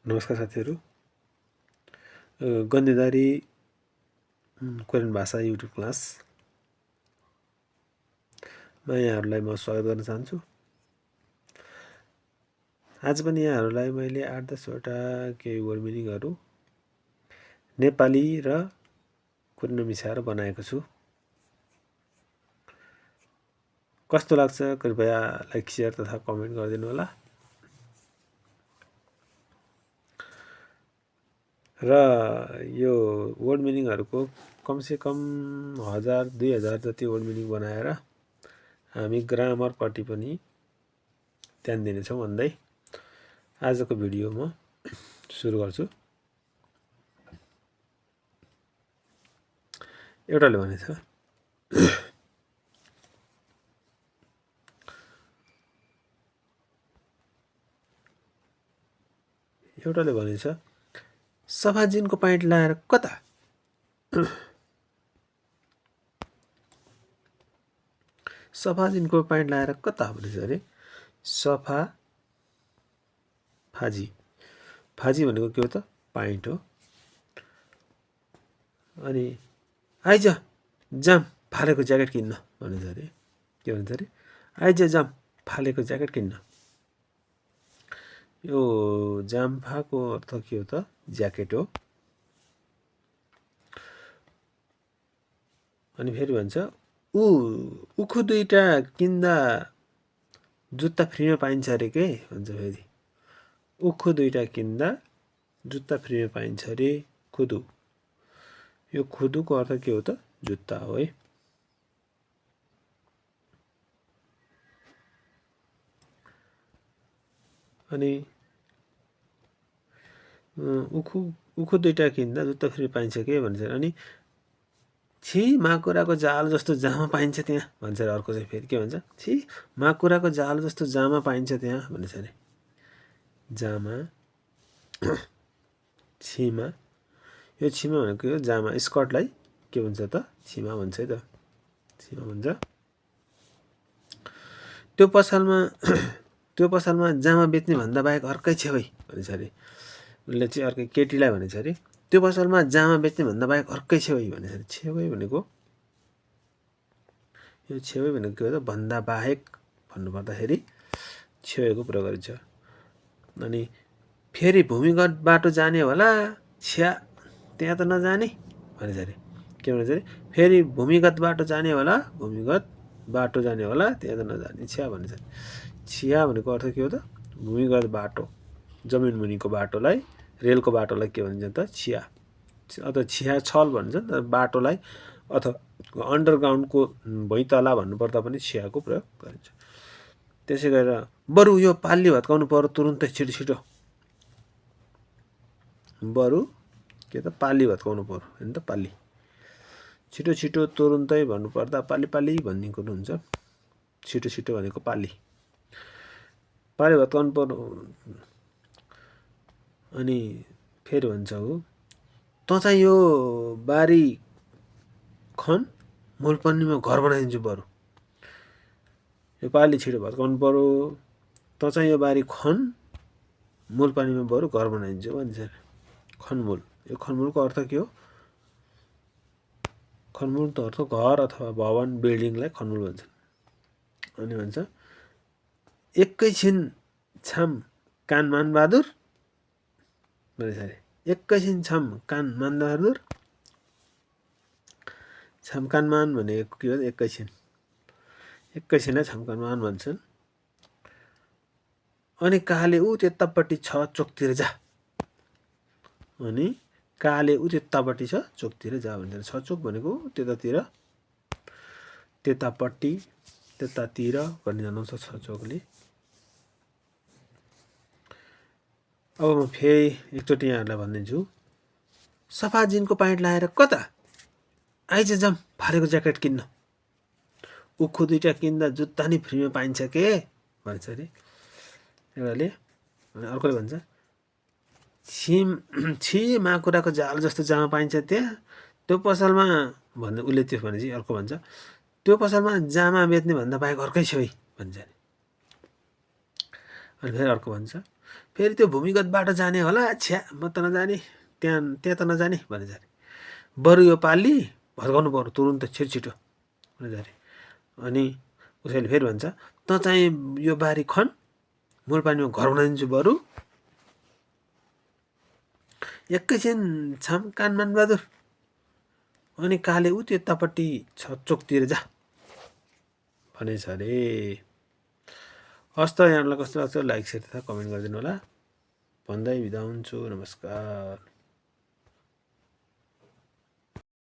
नमस्कार साथीहरू। गन्धेदारी कोरियन भाषा युट्युब क्लासमा यहाँहरूलाई म स्वागत गर्न चाहन्छु। आज पनि यहाँहरूलाई मैले 8-10 वटा केही वर्ड मिनिङहरू नेपाली र कोरियन मिसाएर बनाएको छु। कस्तो लाग्छ कृपया लाइक शेयर तथा कमेन्ट गरिदिनु होला। र यो वर्ड मिनिङहरूको कमसेकम 1000-2000 जति वर्ड मिनिङ बनाएर हामी ग्रामरपट्टि पनि ध्यान दिनेछौँ भन्दै आजको भिडियो म सुरु गर्छु। एउटाले भनेछ सफा जिनको प्यान्ट लाएर कता? सफा जिनको प्यान्ट लाएर कता भनेछ अरे। सफा फाजी, फाजी भनेको के हो त? प्यान्ट हो। अनि आइज जाम फालेको ज्याकेट किन्न भनेछ अरे। के भन्छ अरे? आइज जाम फालेको ज्याकेट किन्न। यो जाम्फाको अर्थ के हो त? ज्याकेट हो। अनि फेरि भन्छ उखु दुईटा किन्दा जुत्ता फ्रीमा पाइन्छ अरे के भन्छ। फेरि उखु दुईटा किन्दा जुत्ता फ्रीमा पाइन्छ अरे। खुदु, यो खुदुको अर्थ के हो त? जुत्ता हो है। अनि उखु दुईटा किन्दा जुत्ता फ्री पाइन्छ के भन्छ। अनि छि माकुराको जाल जस्तो जामा पाइन्छ त्यहाँ भन्छ अरे। अर्को चाहिँ फेरि के भन्छ? छि माकुराको जाल जस्तो जामा पाइन्छ त्यहाँ भन्छ अरे। जामा छिमा, यो छिमा भनेको यो जामा स्कर्टलाई के भन्छ त? छिमा भन्छ है त। छिमा भन्छ। त्यो पसलमा जामा बेच्ने भन्दा बाहेक अर्कै छेउै भनेछ अरे। उसले चाहिँ अर्कै केटीलाई भनेछ अरे। त्यो पसलमा जामा बेच्ने भन्दा बाहेक अर्कै छेउै भनेछ अरे। छेउै भनेको यो छेउै भनेको के हो त? भन्दा बाहेक भन्नुपर्दाखेरि छेउैको प्रयोग गरिन्छ। अनि फेरि भूमिगत बाटो जाने होला छ्या त्यहाँ त नजाने भनेछ अरे। के भन्छ अरे? फेरि भूमिगत बाटो जाने होला, भूमिगत बाटो जाने होला त्यहाँ त नजाने छ्या भनेछ अरे। छिया भनेको अर्थ के हो त? भूमिगत बाटो, जमिन मुनिको बाटोलाई, रेलको बाटोलाई के भन्छ त? छिया अथवा छिया छल भन्छ नि त बाटोलाई। अथवा अन्डरग्राउन्डको भुइँतला भन्नुपर्दा पनि छियाको प्रयोग गरिन्छ। त्यसै गरेर बरु यो पाली भत्काउनु पर्यो तुरुन्तै छिटो छिटो। बरु के त? पाली भत्काउनु पर्यो होइन त? पाली छिटो छिटो तुरुन्तै भन्नुपर्दा पाली पाली भन्नेको हुन्छ। छिटो छिटो भनेको पाली, पाली भत्काउनु पर्यो। अनि फेरि भन्छ त चाहिँ यो बारी खन मूलपन्नीमा घर बनाइदिन्छु बरु। यो पाली छिटो भत्काउनु पर्यो। त चाहिँ यो बारी खन मूलपानीमा बरु घर बनाइदिन्छु भन्छ। खनमूल, यो खनमूलको अर्थ के हो? खनमूल त अर्थ घर अथवा भवन बिल्डिङलाई खनमूल भन्छ। अनि भन्छ एकैछिन छाम कान मान बहादुर भनेछ अरे। एकैछिन छाम कान मान बहादुर। छाम कान मान भनेको के हो? एकैछिन, एकैछिनलाई छाम कान मान भन्छन्। अनि काले ऊ त्यतापट्टि छ चोकतिर जा। अनि काले ऊ त्यतापट्टि छ चोकतिर जा भन्छ। छ चोक भनेको त्यतातिर, त्यतापट्टि, त्यतातिर भन्ने जनाउँछ छ चोकले। अब म फेरि एकचोटि यहाँहरूलाई भनिदिन्छु। सफा जिनको प्यान्ट लाएर कता? आइज जाम फालेको ज्याकेट किन्न। उखु दुईटा किन्दा जुत्ता नि फ्रीमा पाइन्छ के भन्छ अरे एउटाले। अनि अर्कोले भन्छ छि माकुराको जाल जस्तो जामा पाइन्छ त्यहाँ त्यो पसलमा भन्दा उसले त्यो भनेपछि अर्को भन्छ त्यो पसलमा जामा बेच्ने भन्दा बाहेक अर्कै छ है भन्छ। अनि फेरि अर्को भन्छ फेरि त्यो भूमिगत बाटो जाने होला, छ्या म त नजाने, त्यहाँ त नजाने भनेछ अरे। बरु यो पालि भत्काउनु पर्यो तुरुन्त छिटो भनेछ अरे। अनि उसैले फेरि भन्छ, त चाहिँ यो बारी खन, मूलपानीमा घर बनाइदिन्छु बरु। एकैछिन छाम कानमान बहादुर, अनि काले ऊ त्यतापट्टि छ चोकतिर जा भनेछ अरे। हस् त, यहाँलाई कस्तो लाग्छ लाइक सेयर तथा कमेन्ट गरिदिनु होला भन्दै बिदा हुन्छु। नमस्कार।